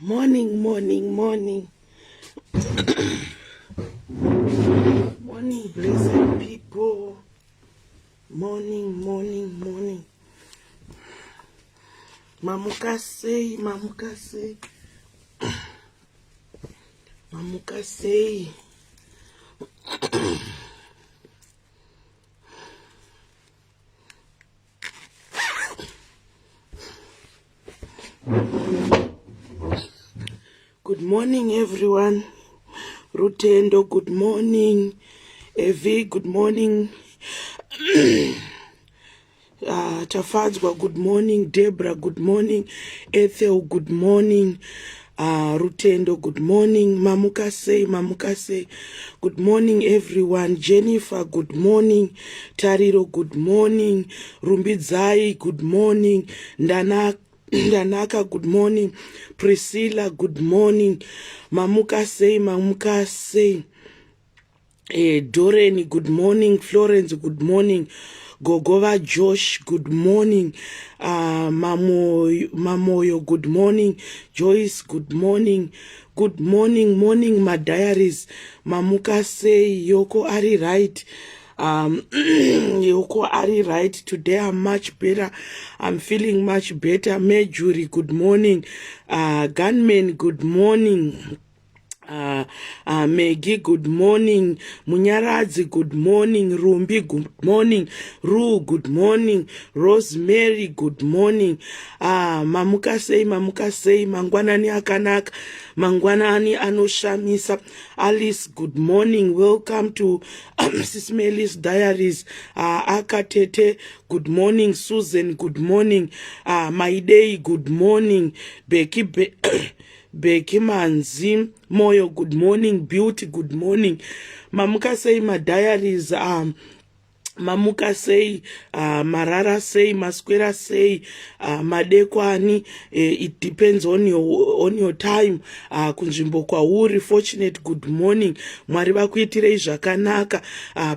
Morning, morning, morning. Morning, blessed people. Morning, morning, morning. Mamuka sei, mamuka sei. Mamuka sei. Good morning, everyone. Rutendo, good morning. Evi, good morning. Tafadzwa, good morning. Debra, good morning. Ethel, good morning. Rutendo, good morning. Mamuka sei, mamuka sei. Good morning, everyone. Jennifer, good morning. Tariro, good morning. Rumbidzai, good morning. Ndana Ndanaka, good morning. Priscilla, good morning. Mamuka sei, mamuka sei. Doreni, good morning. Florence, good morning. Gogova Josh, good morning. Mamoyo, good morning. Joyce, good morning. Good morning, morning, my diaries. Mamuka sei, Yoko ari right. Yoko ari right. Today I'm much better. I'm feeling much better. Mejuri, good morning. Gunman, good morning. Maggie, good morning. Munyaradzi, good morning. Rumbi, good morning. Ru, good morning. Rosemary, good morning. Mamuka sei, mamuka sei, mangwanani akanaka, mangwanani anoshamisa. Alice, good morning. Welcome to Sis Melis Diaries. Akatete, good morning. Susan, good morning. Maidei, good morning. Becky, Becky Manzi Moyo, good morning. Beauty, good morning. Mamuka sei, my diaries. Mamuka sei, marara sei, maswera sei, madekwani. It depends on your time kunzvimbo kwauri. Fortunate, good morning. Mwari vakuitirei zvakanaka.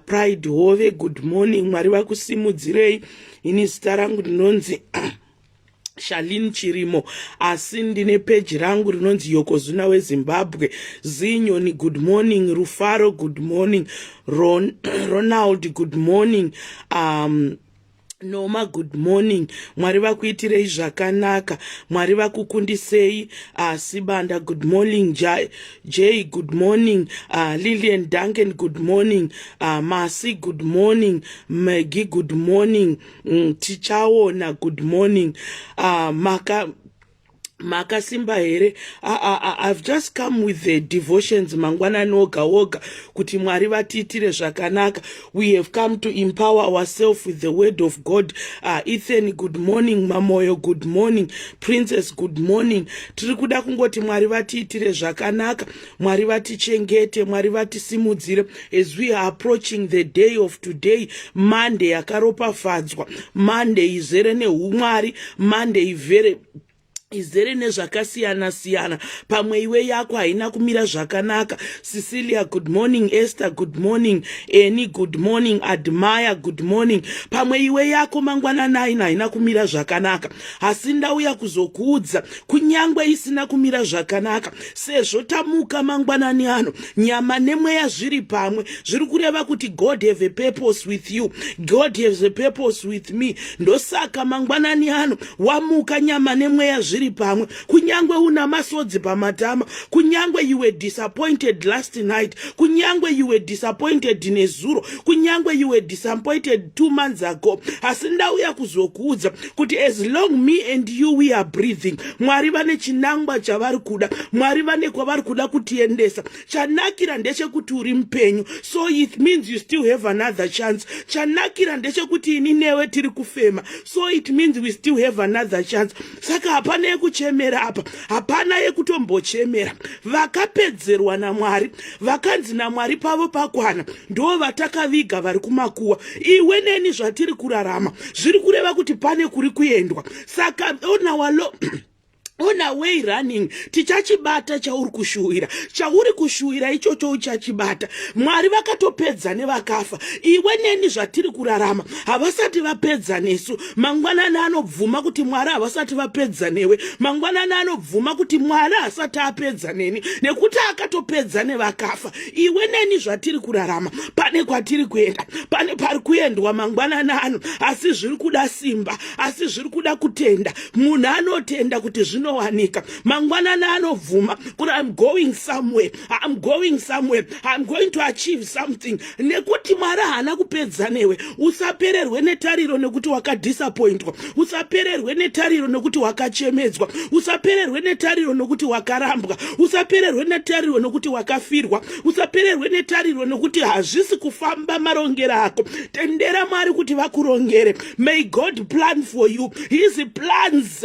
Pride Hove, good morning. Mwari vakusimudzirei. Ini zita rangu ndinonzi Shalin Chirimo, asi ndine peji rangu rinonzi Yokozuna weZimbabwe. Zinyoni, good morning. Rufaro, good morning. Ronald, good morning. Noma, good morning. Mwari vakuitirei zvakanaka, Mwari vakukundisei. Sibanda, good morning. Jay, good morning. Lilian Duncan, good morning. Masi, good morning. Maggie, good morning. Tichaona, good morning. Maka makasimba here? I've just come with the devotions mangwanani oga oga kuti Mwari vatiitire zvakanaka. We have come to empower ourselves with the word of God. Ethan, good morning. Mamoyo, good morning. Princess, good morning. Tiri kuda kungoti Mwari vatiitire zvakanaka, Mwari vatichengete, Mwari vatisimudzire as we are approaching the day of today, Monday yakaropafadzwa, Monday izere neumwari, Monday ivere izere nezvakasiyana siyana. Pamwe iwe yako haina kumira zvakanaka. Cecilia, good morning. Esther, good morning. Eni, good morning. Admire, good morning. Pamwe iwe yako mangwanani aina haina kumira zvakanaka, asi ndauya kuzokuudza, kunyangwe isina kumira zvakanaka, sezvo tamuka mangwanani ano, nyama nemweya zviri pamwe, zviri kureva kuti God have a purpose with you, God has a purpose with me. Ndosaka mangwanani ano wamuka, nyama nemweya zviri pamwe. Kunyangwe una masodzi pamatama, kunyangwe you were disappointed last night, kunyangwe you were disappointed nezuro, kunyangwe you were disappointed 2 months ago, asi ndauya kuzokuudza kuti as long me and you, we are breathing, Mwari vane chinangwa chavari kuda, Mwari vane kwavari kuda kutiendesa. Chanakira ndechekuti uri mupenyu, so it means you still have another chance. Chanakira ndechekuti ini newe tiri kufema, so it means we still have another chance. Saka hapana yekuchemera apa, hapana yekutombochemera. Vakapedzerwa naMwari, vakanzi naMwari pavo pakwana, ndo vatakaviga vari kumakuwa. Iwe neni zvatiri kurarama zviri kureva kuti pane kuri kuendwa. Saka on our On our way running, tichachibata chauri kushuwira. Chauri kushuwira ichocho uchachibata. Mwari vakatopedza nevakafa. Iwe neni zvatiri kurarama, havasati vapedza nesu. Mangwanani anobvuma kuti Mwari havasati vapedza newe. Mangwanani anobvuma kuti Mwari hasati apedza neni, nekuti akatopedza nevakafa. Iwe neni zvatiri kurarama, pane kwatiri kuenda, pane pari kuendwa mangwanani ano, asi zviri kuda simba, asi zviri kuda kutenda. Munhu anotenda kuti zvinowanika. Mangwanani anobvuma kuti I'm going somewhere, I'm going somewhere, I'm going to achieve something, nekuti Mwari haana kupedza newe. Usapererwe netariro nekuti wakadisappointwa. Usapererwe netariro nekuti wakachemedzwa. Usapererwe netariro nekuti wakarambwa. Usapererwe netariro nekuti wakafirwa. Usapererwe netariro nekuti hazvisi kufamba marongero ako. Tendera Mwari kuti vakurongere. May God plan for you. His plans,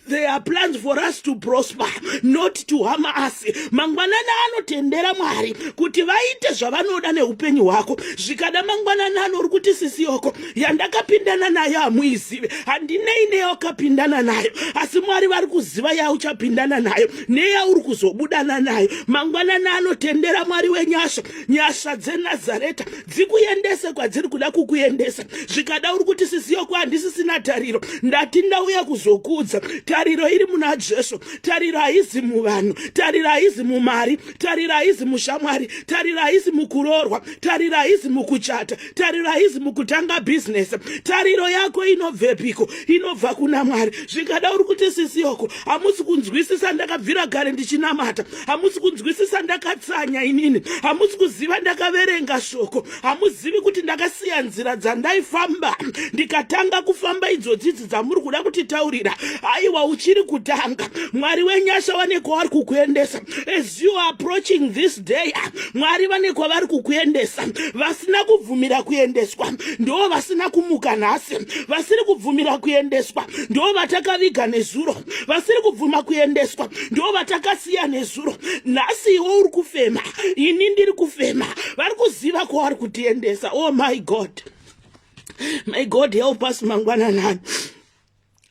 they are plans for us to prosper, not to harm us. Mangwanani anotendera Mwari kuti vaite zvavanoda neupenyu hwako. Zvikada mangwanani ano uri kuti, "Sisiyoko, yandakapindana nayo hamuizive." Handinei neyawakapindana nayo, asi Mwari vari kuziva yauchapindana nayo neyauri kuzobudana nayo. Mangwanani anotendera Mwari wenyasha, nyasha dzeNazareta dzikuendese kwadziri kuda kukuendesa. Zvikada uri kuti, "Sisiyoko, handisisina tariro." Ndati ndauya kuzokudza, tariro iri muna Jesu. Tariro haizi muvanhu, tariro haizi mumari, tariro haizi mushamwari, tariro haizi mukuroorwa, tariro haizi mukuchata, tariro haizi mukutanga bhizinesi. Tariro yako inobvepiko? Inobva kuna Mwari. Zvikada uri kuti, "Sisiyoko, hamusi kunzwisisa, ndakabvira kare ndichinamata. Hamusi kunzwisisa, ndakatsanya inini. Hamusi kuziva, ndakaverenga shoko. Hamuzivi kuti ndakasiya nzira dzandaifamba, ndikatanga kufamba idzodzidzi dzamuri kuda kutitaurira." Aiwa, uchiri kutanga. Mwari wenyasha vane kwavari kukuendesa. As you are approaching this day, Mwari vane kwavari kukuendesa. Vasina kubvumira kuendeswa ndo vasina kumuka nhasi. Vasiri kubvumira kuendeswa ndo vatakaviga nezuro. Vasiri kubvuma kuendeswa ndo vatakasiya nezuro. Nhasi iwe uri kufema, ini ndiri kufema. Vari kuziva kwavari kutiendesa. Oh my God, may God help us. Mangwananani,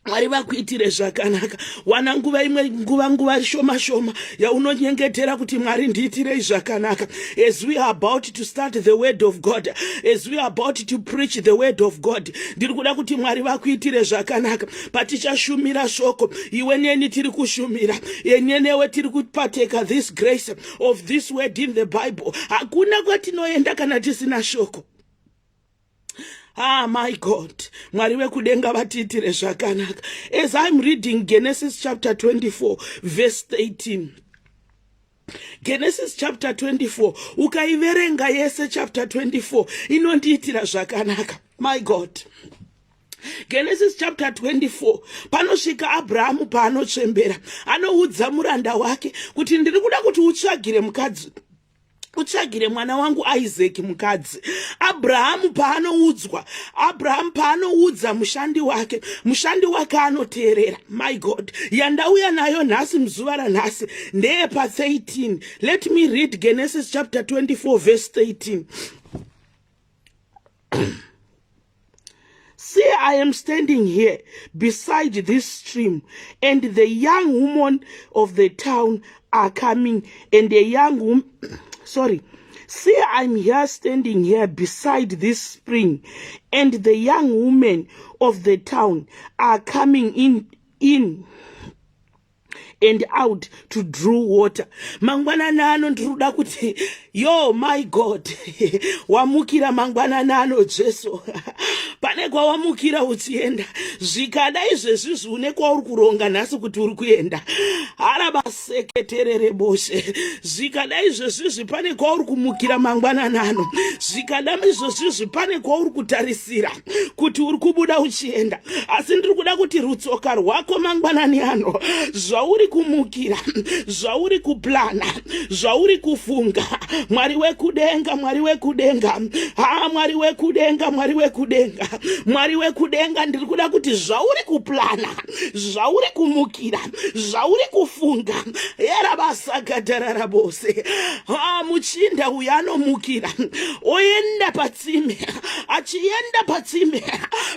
Mwari vakuitire zvakanaka. Wana nguva imwe, nguva shoma shoma yaunonyengetera kuti, "Mwari, ndiitirei zvakanaka." As we are about to start the word of God, as we are about to preach the word of God, ndiri kuda kuti Mwari vakuitire zvakanaka. Patichashumira shoko, iwe neni tiri kushumira, ine newe tiri kupateka this grace of this word in the Bible. Hakuna kwatinoenda kana tisina shoko. Ah, my God, Mwari wekudenga vatiitire zvakanaka. As I'm reading Genesis chapter 24 verse 13, Genesis chapter 24, ukaiverenga yese chapter 24, inondiitira zvakanaka. My God, Genesis chapter 24, panosvika Abrahamu paanotsvembera, anoudza muranda wake kuti, "Ndiri kuda kuti utsvagire mukadzi, utsvagire mwana wangu Isaac mukadzi." Abrahamu paanoudzwa, Abrahamu paanoudza mushandi wake, mushandi wake anoteerera. My God, yandauya nayo nhasi, muzuva ranhasi, ndeyepa13. Let me read Genesis chapter 24 verse 13. "See, I am standing here beside this stream, and the young woman of the town are coming, and the young woman, sorry. See, I'm here standing here beside this spring, and the young women of the town are coming in and out to draw water." Mangwanani ano ndiri kuda kuti, yo my God, wamukira mangwanani ano, Jesu, pane kwawamukira uchienda. Zvikada izvezvi zviune kwauri kuronga nhasi kuti uri kuenda. Harabaseketerere boshe. Zvikada izvezvizvi pane kwauri kumukira mangwanani ano. Zvikada izvezvizvi pane kwauri kutarisira kuti uri kubuda uchienda. Asi ndiri kuda kuti rutsoka rwako mangwanani ano, zvauri kumukira, zvauri kuplana, zvauri kufunga, Mwari wekudenga, Mwari wekudenga, ha, Mwari wekudenga, Mwari wekudenga, Mwari wekudenga, ndiri kuda kuti zvauri kuplana, zvauri kumukira, zvauri kufunga, erabasakatarara bose. Ha, muchinda uyu anomukira oenda patsime. Achienda patsime,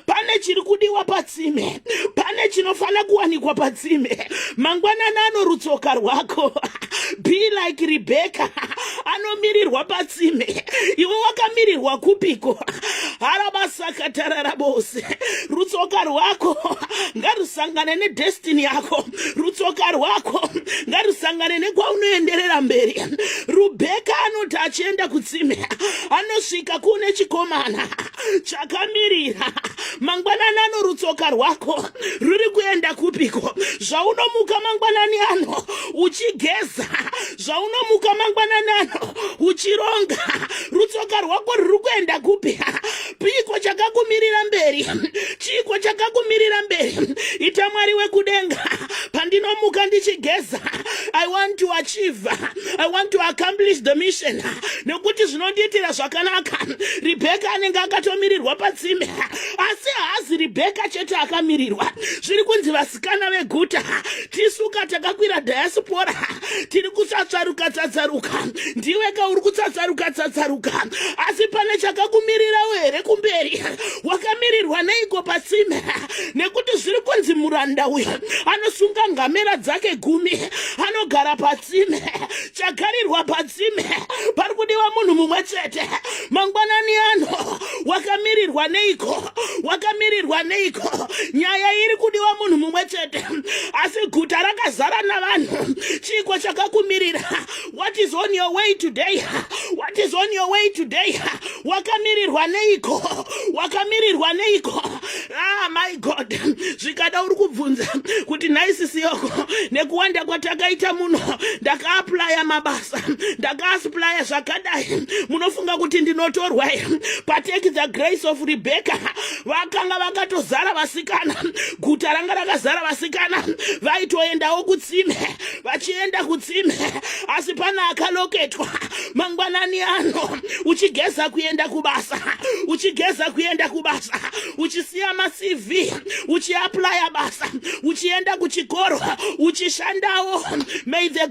pane chiri kudiwa patsime, pane chiri chinofanira kuwanikwa patsime. Mangwanani ano, rutsoka rwako, be like Rebecca anomirirwa patsime. Iwe wakamirirwa kupiko? Harabasakatararabose. Rutsoka rwako ngarusangane nedestiny yako. Rutsoka rwako ngarusangane nekwaunoenderera mberi. Rubheka anoti achienda kutsime, anosvika kune chikomana chakamirira. Mangwanani ano, rutsoka rwako ruri kuenda kupiko? Zvaunomuka mangwanani ano uchigeza, zvaunomuka mangwanani ano uchironga, rutsoka rwako ruri kuenda kupi? Piko chakakumirira mberi? Chiko chakakumirira mberi? Ita Mwari wekudenga, pandinomuka ndichigeza, I want to achieve, I want to accomplish the mission, nekuti zvinondiitira zvakanaka. Rebheka anenge akatomirirwa patsime, asi haazi Rebheka chete akamirirwa. Zviri kunzi vasikana veguta, tisuka takakwira diaspora, tiri kutsatsaruka tsatsaruka. Ndiwe ka uri kutsatsaruka tsatsaruka, asi pane chakakumirirawo here kumberi? Wakamirirwa neiko patsime? Nekuti zviri kunzi muranda uyo anosunga ngamera dzake 10, anogara patsime. Chagarirwa patsime, pari kudiwa munhu mumwe chete. Mangwanani ano, wakamirirwa neiko? Wakamirirwa neiko? Nyaya iri kudiwa munhu mumwe chete, asi guta rakazara navanhu. Chiko chakakumirira? What is on your way today? What is on your way today? Wakamirirwa neiko? Wakamirirwa neiko? Ah, my God. Zvikada uri kubvunza kuti, "Nhai sisi Yoko, nekuwanda kwatakaita muno, ndakaapplya mabasa, ndakaapplya zvakadai, munofunga kuti ndinotorwa here?" But take the grace of Rebecca. Vakanga vakatozara vasikana, guta ranga rakazara vasikana, vaitoendawo kutsime, vachienda kutsime, asi pana akalocatwa. Mangwanani ano, uchigeza kuenda kubasa, uchigeza kuenda kubasa, uchisiya maCV, uchiapplya basa, uchienda kuchikoro, uchishandawo, may the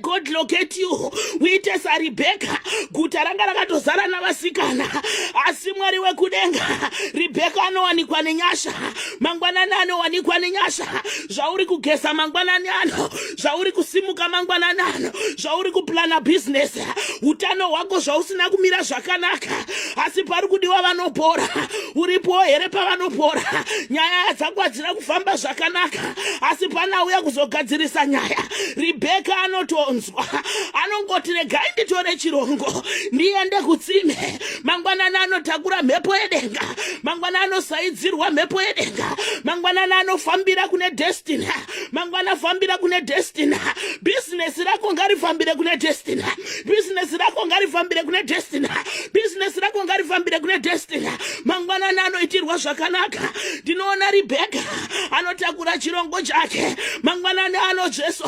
God locate you. Uite saRebheka. Guta ranga rakatozara navasikana, asi Mwari wekudenga, Rebheka anowanikwa nenyasha. Mangwanani anowanikwa nenyasha. Zvauri kugeza mangwanani ano, zvauri kusimuka mangwanani ano, zvauri kuplana bhizinesi, utano hwako zvausina kumira zvakanaka, asi pari kudiwa vanopora. Uripowo here pavanopora? Nyaya dzako hadzina kufamba zvakanaka, asi panauya kuzogadzirisa nyaya. Rebheka anotonzwa, anongoti, "Regai nditore chirongo ndiende kutsime." Mangwanani anotakura mhepo yedenga. Mangwana anosaidzirwa mhepo yedenga. Mangwanani anofambira kune destiny. Mangwana afambira kune destiny. Bhizinesi rako ngarifambire kune destiny. Bhizinesi rako ngarifambire kune destiny. Bhizinesi rako ngarifambire kune destiny. Mangwanani anoitirwa zvakanaka. Ndinoona Rebheka anotakura chirongo chake. Mangwanani ano, Jesu,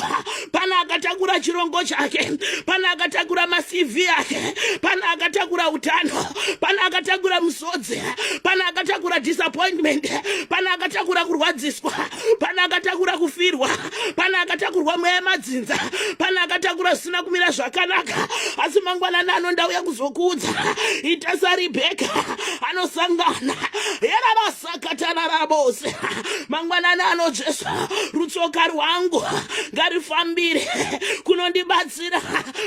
pana akatakura chirongo chake, pana akatakura maCV ake, pana akatakura utano, pana akatakura musodzi, pana akatakura disappointment, pana akatakura kurwadziswa, pana akatakura kufirwa, pana akatakurwa mweya yemadzinza, pana akatakura zvisina kumira zvakanaka. Asi mangwanani ano ndauya kuzokuudza, ita saRebheka anosangana yeravasakatararabose. Mangwanani ano, Jesu, rutsoka rwangu ngarifambire kunondibatsira.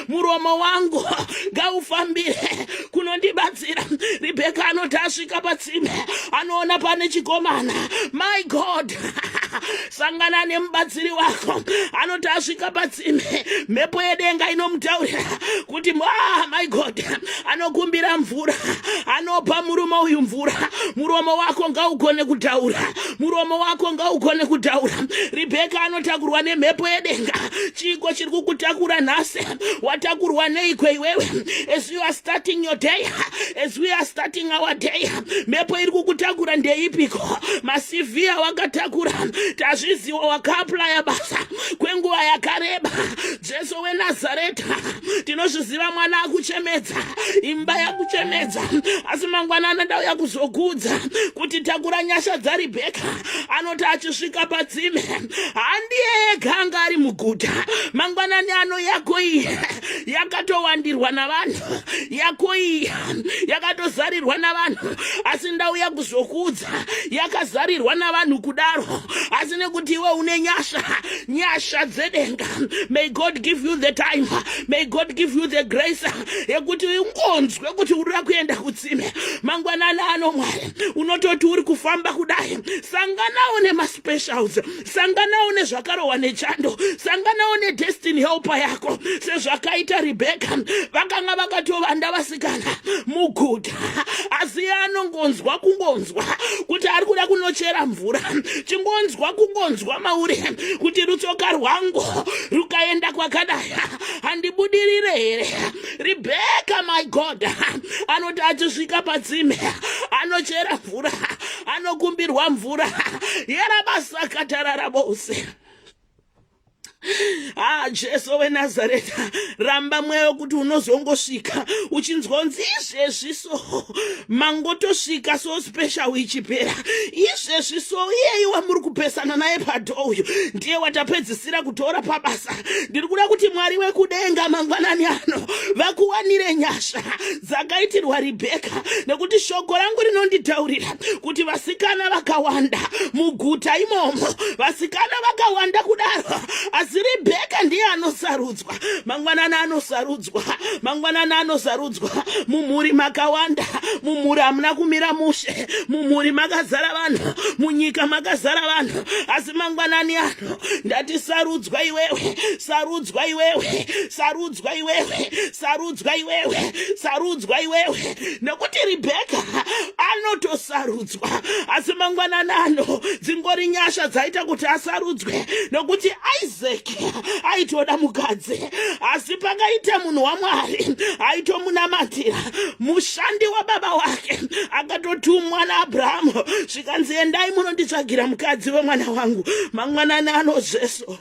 Muromo wangu ngaufambire kunondibatsira. Rebheka anoti asvika patsime, anoona pane chikomana. My God, sangana nemubatsiri wako. Anoti asvika patsime, mhepo yedenga inomutaurira kuti, "Ah, my God." Anokumbira mvura, anopa murume uyu mvura. Muromo wako ngaugone kutaura. Muromo wako ngaugone kutaura. Rebheka anotakurwa nemhepo yedenga. Chiko chiri kukutakura nhasi? Watakurwa neiko iwewe? As you are starting your day, as we are starting our day, mhepo iri kukutakura ndeipiko? MaCV awakatakura, tazviziva, wakaapplya basa kwenguva yakareba. Jesu weNazareta, tinozviziva, mwana akuchemedza, imba yakuchemedza, asi mangwanana ndauya kuzokudza kuti takura nyasha dzaRebheka. Anoti achisvika patsime, handiye ega anga ari muguta. Mangwanani ano, yako iyi. Yakatowandirwa navanhu, yako iya yakatozarirwa navanhu, asi ndauya kuzokuudza, yakazarirwa navanhu kudaro, asi nekuti iwe une nyasha, nyasha dzedenga. May God give you the time, may God give you the grace yekuti ungonzwe kuti urira kuenda kutsime mangwanani ano. Mwari, unototi uri kufamba kudai, sanganawo nemaspecials, sanganawo nezvakarohwa nechando, sanganawo nedestiny helper yako, sezvakaita Rebheka. Vakanga vakatovanda vasikana muguta, asi anongonzwa kungonzwa kuti ari kuda kunochera mvura. Chingonzwa kungonzwa mauri kuti rutsoka rwangu rukaenda kwakadai, handibudirire here? Rebheka, my God, anoti achisvika patsime, anochera mvura, anokumbirwa mvura yerabasakatarara bose. Ah, Jesu weNazareta, ramba mweya wekuti unozongosvika uchinzwa kunzi izvezvi so mangotosvika so special ichipera izvezvi so. Iyeyi wamuri kupesana naye padoor uyu ndiye watapedzisira kutora pabasa. Ndiri kuda kuti Mwari wekudenga mangwanani ano vakuwanire nyasha dzakaitirwa Ribheka, nekuti shoko rangu rinonditaurira kuti vasikana vakawanda muguta imomo, vasikana vakawanda kudaro, asi Ribheka ndiye anosarudzwa. Mangwanani anosarudzwa, mangwanani anosarudzwa. Mumhuri makawanda, mumhuri hamuna kumira mushe, mumhuri makazara vanhu, munyika makazara vanhu, asi mangwanani ano ndati sarudzwa iwewe, sarudzwa iwewe, sarudzwa iwewe, sarudzwa iwewe, sarudzwa iwewe, nekuti Ribheka anotosarudzwa. Asi mangwanani ano dzingori nyasha dzaita kuti asarudzwe, nokuti Isaac aitoda mukadzi, asi pakaita munhu waMwari aitomunamatira, mushandi wababa wake akatotumwa naAbhurahamu, zvikanzi, "Endai munonditsvagira mukadzi wemwana wangu." Mangwanani ano, Jesu,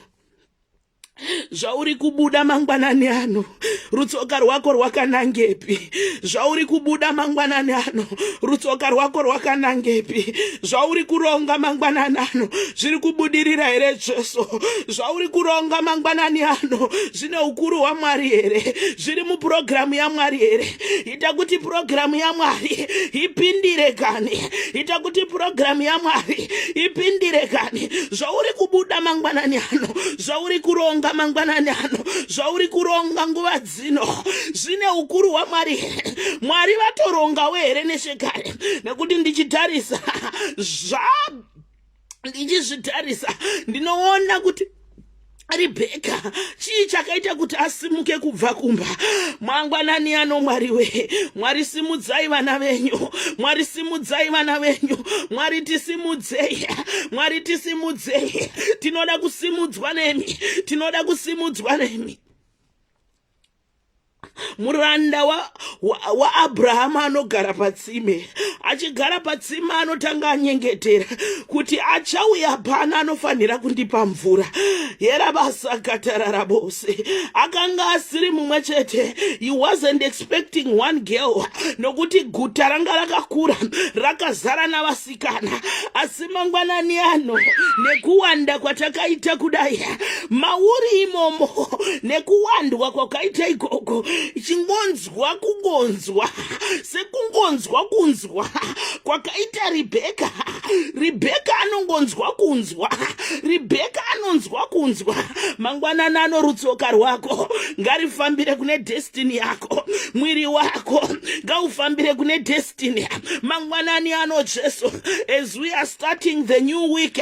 zvauri kubuda mangwanani ano, rutsoka rwako rwakanangepi? Zvauri kubuda mangwanani ano, rutsoka rwako rwakanangepi? Zvauri kuronga mangwanani ano, zviri kubudirira here? Jesu, zvauri kuronga mangwanani ano, zvine ukuru hwaMwari here? Zviri mupurogiramu yaMwari here? Ita kuti purogiramu yaMwari ipindire kani, ita kuti purogiramu yaMwari ipindire kani. Zvauri kubuda mangwanani ano, zvauri kuronga mangwanani ano, zvauri kuronga nguva dzino, zvine ukuru hwaMwari here? Mwari vatorongawo here nechekare? Nekuti ndichitarisa zva ndichizvitarisa, ndinoona kuti Ribheka, chii chakaita kuti asimuke kubva kumba mangwanani ano? Mwari we, Mwari, simudzai vana venyu. Mwari, simudzai vana venyu. Mwari, tisimudzei. Mwari, tisimudzei. Tinoda kusimudzwa nemi, tinoda kusimudzwa nemi. Muranda waAbhurahamu wa, wa anogara patsime. Achigara patsime, anotanga anyengetera kuti achauya pano anofanira kundipa mvura yerabasakatarara bose. Akanga asiri mumwe chete. He wasn't expecting one girl, nokuti guta ranga rakakura, rakazara navasikana. Asi mangwanani ano, nekuwanda kwatakaita kudai, mauri imomo, nekuwandwa kwakaita ikoko, chingonzwa kungonzwa sekungonzwa kunzwa kwakaita Ribheka. Ribheka anongonzwa kunzwa, Ribheka anonzwa kunzwa. Mangwanani ano, rutsoka rwako ngarifambire kune destiny yako, mwiri wako ngaufambire kune destiny. Mangwanani ano, Jesu, as we are starting the new week,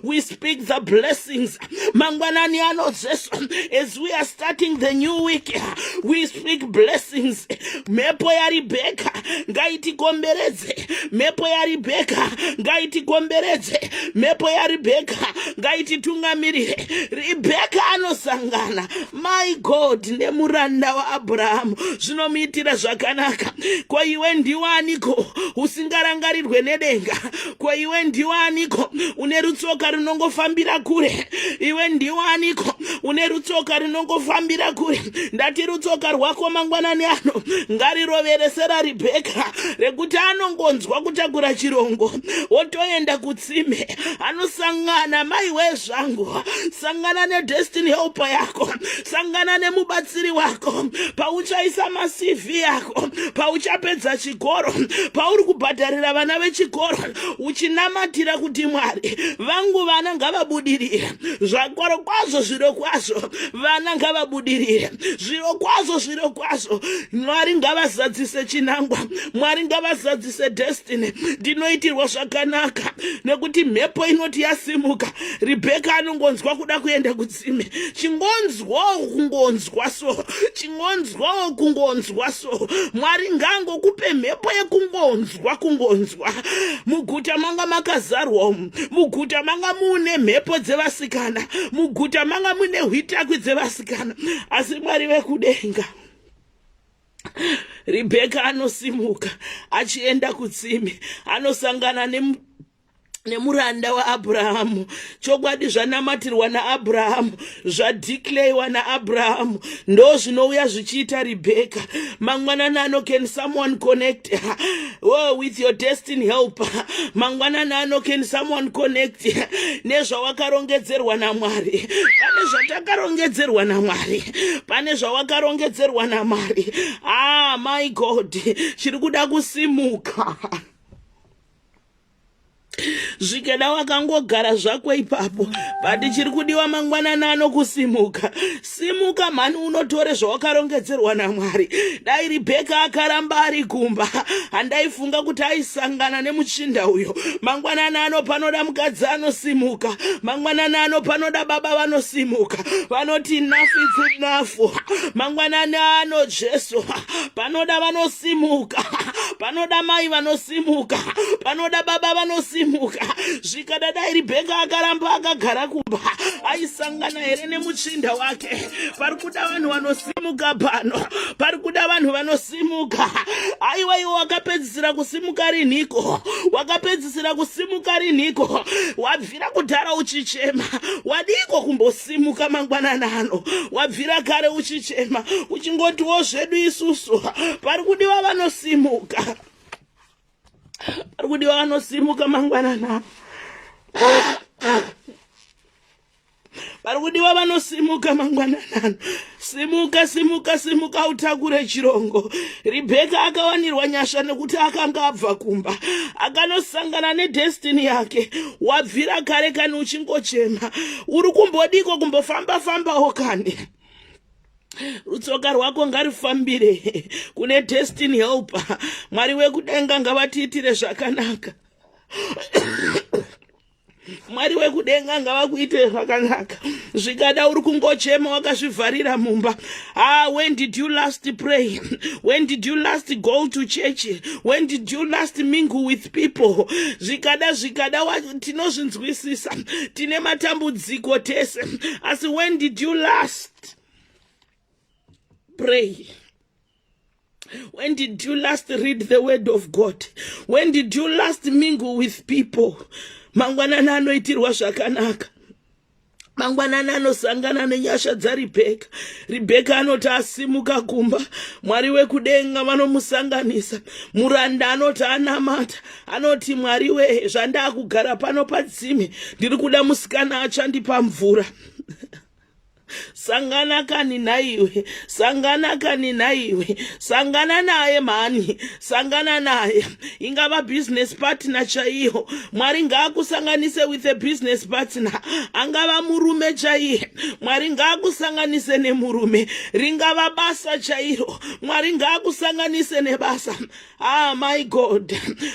we speak the blessings. Mangwanani ano, Jesu, as we are starting the new week, we speak blessings. Mhepo yaRibheka ngaitikomberedze, mhepo yaRibheka ngaitikomberedze, mhepo yaRibheka ngaititungamirire. Ribheka anosangana, my God, nemuranda waAbhurahamu, zvinomuitira zvakanaka. Ko iwe ndiwaniko usingarangarirwe nedenga? Ko iwe ndiwaniko une rutsoka runongofambira kure? Iwe ndiwaniko? Une rutsoka rinongofambira kure. Ndati rutsoka rwako mangwanani ano ngarirovere seraRibheka, rekuti anongonzwa kutakura chirongo wotoenda kutsime, anosangana. Maiwe zvangu, sangana nedestiny helper yako, sangana nemubatsiri wako. Pauchaisa maCV yako, pauchapedza chikoro, pauri kubhadharira vana vechikoro, uchinamatira kuti, "Mwari vangu, vana ngavabudirire zvakwaro kwazvo, zviro kwazvo vana ngavabudirire zviro kwazvo, zviro kwazvo Mwari ngavazadzise chinangwa, Mwari ngavazadzise destiny." Ndinoitirwa zvakanaka nekuti mhepo inoti yasimuka, Ribheka anongonzwa kuda kuenda kutsime. Chingonzwawo kungonzwa so, chingonzwawo kungonzwa so. Mwari ngangokupe mhepo yekungonzwa, kungonzwa. Muguta manga makazarwa umu, muguta manga muine mhepo dzevasikana, muguta manga muine hwitakwi dzevasikana, asi Mwari vekudenga. Ribheka anosimuka achienda kutsime, anosangana nemuranda waAbhurahamu. Chokwadi, zvanamatirwa naAbhurahamu, zvadeclarewa naAbhurahamu, ndo zvinouya zvichiita Ribheka mangwanani ano. Can someone connect, oh, with your destiny helper mangwanani ano? Can someone connect nezvawakarongedzerwa naMwari? Pane zvatakarongedzerwa naMwari, pane zvawakarongedzerwa naMwari. Ah, my God, chiri kuda kusimuka. Zvikeda wakangogara zvako ipapo, but chiri kudiwa mangwanani ano kusimuka. Simuka mhani, unotore zvawakarongedzerwa naMwari. Dai Ribheka akaramba ari kumba, handaifunga kuti aisangana nemuchinda uyo. Mangwanani ano panoda mukadzi anosimuka. Mangwanani ano panoda baba vanosimuka, vanoti, "Enough is enough." Mangwanani ano, Jesu, panoda vanosimuka, panoda mai vanosimuka, panoda baba vanosimuka. Zvikada dai Ribheka akaramba akagara kumba, aisangana here nemuchinda wake? Pari kuda vanhu vanosimuka pano, pari kuda vanhu vanosimuka. Aiwa, iwe wakapedzisira kusimuka rinhiko? Wakapedzisira kusimuka rinhiko? Wabvira kudhara uchichema, wadiko kumbosimuka mangwanani ano? Wabvira kare uchichema, uchingotiwo zvedu isusu. Pari kudiwa vanosimuka, pari kudiwa vanosimuka mangwanani ano. Pari kudiwa vanosimuka mangwananano. Simuka, simuka, simuka, utakure chirongo. Ribheka akawanirwa nyasha nekuti akanga abva kumba, akanosangana nedestiny yake. Wabvira kare kani uchingochema, uri kumbodiko kumbofamba-fambawo kani? Rutsoka rwako ngarifambire kune destiny helper. Mwari wekudenga ngavatiitire zvakanaka. Mwari wekudenga ngavakuitire zvakanaka. Zvikada uri kungochema wakazvivharira mumba. Ah, when did you last pray? When did you last go to church? When did you last mingle with people? Zvikada, zvikada tinozvinzwisisa, tine matambudziko tese, asi when did you last pray? When did you last read the word of God? When did you last mingle with people? Mangwanani anoitirwa zvakanaka. Mangwanani anosangana nenyasha dzaRibheka. Ribheka anoti asimuka kumba, Mwari wekudenga vanomusanganisa. Muranda anoti anamata, anoti, "Mwari we, zvandakugara pano padzime, ndiri kuda musikana achandipa mvura." Sangana kani naiwe, sangana kani naiwe, sangana naye mhani, sangana naye. Ingava business partner chaiyo, Mwari ngaakusanganise with a business partner. Angava murume chaiye, Mwari ngaakusanganise nemurume. Ringava basa chairo, Mwari ngaakusanganise nebasa. Ah, my God,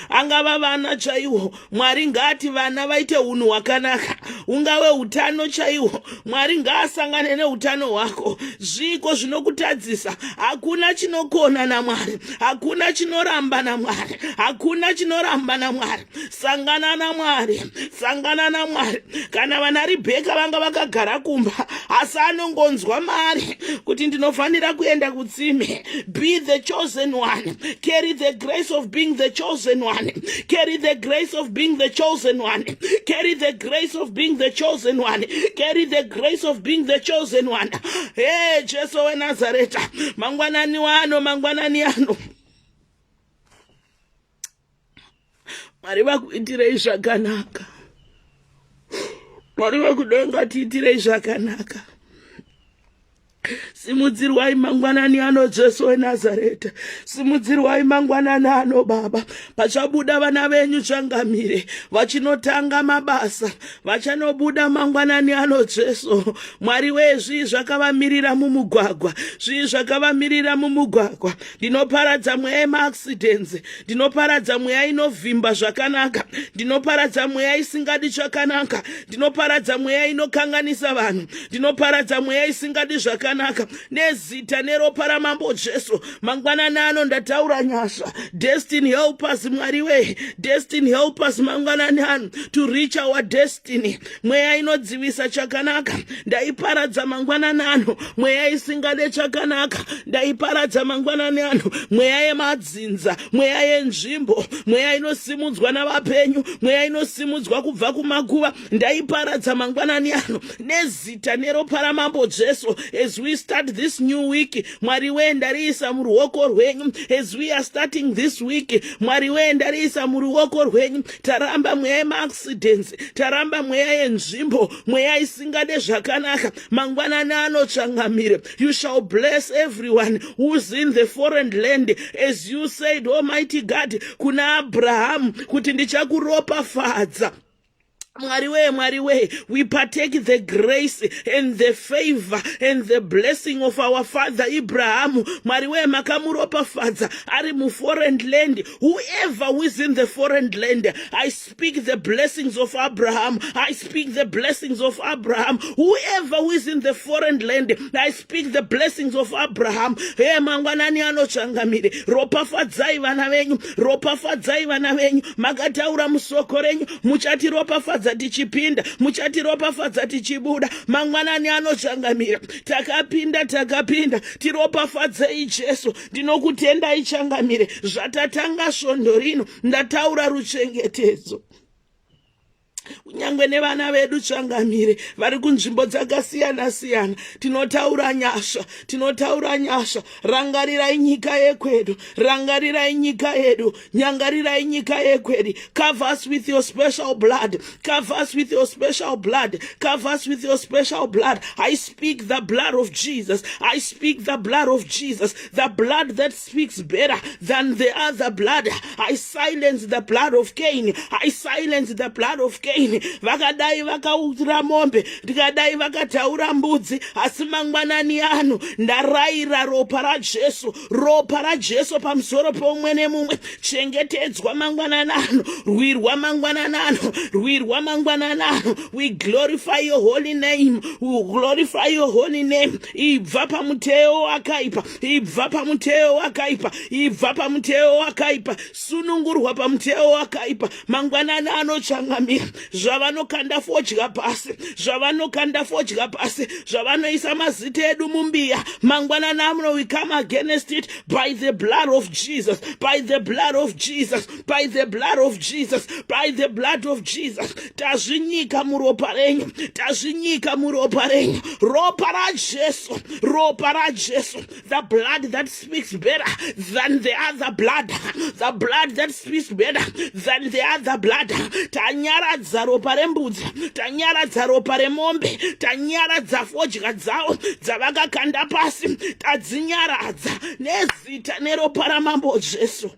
angava vana chaiwo, Mwari ngaati vana vaite unhu hwakanaka. Ungave utano chaiwo, Mwari ngaasangane neutano hwako. Zviko zvinokutadzisa? Hakuna chinokona naMwari, hakuna chinoramba naMwari, hakuna chinoramba naMwari. Sangana naMwari, sangana naMwari. Kana vana Ribheka vanga vakagara kumba. Asi anongonzwa mari kuti ndinofanira kuenda kutsime. Be the chosen one. Carry the grace of being the chosen one. Carry the grace of being the chosen one. Carry the grace of being the chosen one. Carry the grace of being the chosen one. Hey, Jesu weNazareta, mangwanani wano, mangwanani ano. Mwari vakuitirei zvakanaka. Mwari vakudenga tiitirei zvakanaka. Simudzirwai mangwanani ano Jesu weNazareta. Simudzirwai mangwanani ano Baba. Pachabuda vana venyu changamire vachinotanga mabasa, vachanobuda mangwanani ano Jesu. Mwari wee, zvii zvakavamirira mumugwagwa? Zvii zvakavamirira mumugwagwa? Ndinoparadza mweya yemaaccidents, ndinoparadza mweya inovhimba zvakanaka, ndinoparadza mweya isingadi chakanaka, ndinoparadza mweya inokanganisa vanhu, ndinoparadza mweya isingadi zvakanaka nezita neropa raMambo Jesu. Mangwanani ano ndataura nyasha. Destiny help us, Mwari wee. Destiny help us mangwanani ano to reach our destiny. Mweya inodzivisa chakanaka ndaiparadza mangwanani ano. Mweya isingade chakanaka ndaiparadza mangwanani ano. Mweya yemadzinza, mweya yenzvimbo, mweya inosimudzwa navapenyu, mweya inosimudzwa kubva kumakuva ndaiparadza mangwanani ano nezita neropa raMambo Jesu. As we start this new week, Mwari wee, ndariisa muruoko rwenyu. As we are starting this week, Mwari wee, ndariisa muruoko rwenyu. Taramba mweya yemaaccidents, taramba mweya yenzvimbo, mweya isingade zvakanaka. Mangwanani anotsvangamire, you shall bless everyone who's in the foreign land, as you said, Almighty God, kuna Abrahamu kuti ndichakuropafadza. Mwari wee, Mwari wee, we partake the grace and the favor and the blessing of our father Abraham. Mwari wee, makamuropafadza ari muforeign land. Whoever who is in the foreign land, I speak the blessings of Abraham. I speak the blessings of Abraham. Whoever who is in the foreign land, I speak the blessings of Abraham. Hey, mangwanani anotsvangamire, ropafadzai vana venyu, ropafadzai vana venyu. Makataura musoko renyu, muchatiropafadza tichipinda, muchatiropafadza tichibuda. Mangwanani anotsvangamira, takapinda, takapinda, tiropafadzei Jesu. Ndinokutendai changamire, zvatatanga svondo rino ndataura ruchengetedzo kunyange nevana vedu changamire vari kunzvimbo dzakasiyana siyana. Tinotaura nyasha, tinotaura nyasha. Rangarirai nyika yekwedu, rangarirai nyika yedu, nyangarirai nyika yekwedu. Cover us with your special blood, cover us with your special blood, cover us with your special blood. I speak the blood of Jesus. I speak the blood of Jesus, the blood that speaks better than the other blood. I silence the blood of Cain. I silence the blood of Cain. Vakadai vakaura mombe, ndikadai vakataura mbudzi, asi mangwanani ano ndarayira ropa raJesu, ropa raJesu pamusoro peumwe nemumwe. Chengetedzwa mangwanani ano, rwirwa mangwanani ano, rwirwa mangwanani ano. We glorify your holy name, we glorify your holy name. Ibva pamuteo wakaipa, ibva pamuteo wakaipa, ibva pamuteo wakaipa, sunungurwa pamuteo wakaipa mangwanani anotsvangamira. Zvavanokanda fodya pasi, zvavanokanda fodya pasi, zvavanoisa mazita edu mumbiya mangwanani ano, we come against it by the blood of Jesus, by the blood of Jesus, by the blood of Jesus, by the blood of Jesus. Tazvinyika muropa renyu, tazvinyika muropa renyu, ropa raJesu, ropa raJesu, the blood that speaks better than the other blood, the blood that speaks better than the other blood. Tanyaradza ropa rembudzi, tanyaradza ropa remombe, tanyaradza fodya dzavo dzavakakanda pasi, tadzinyaradza nezita neropa raMambo Jesu.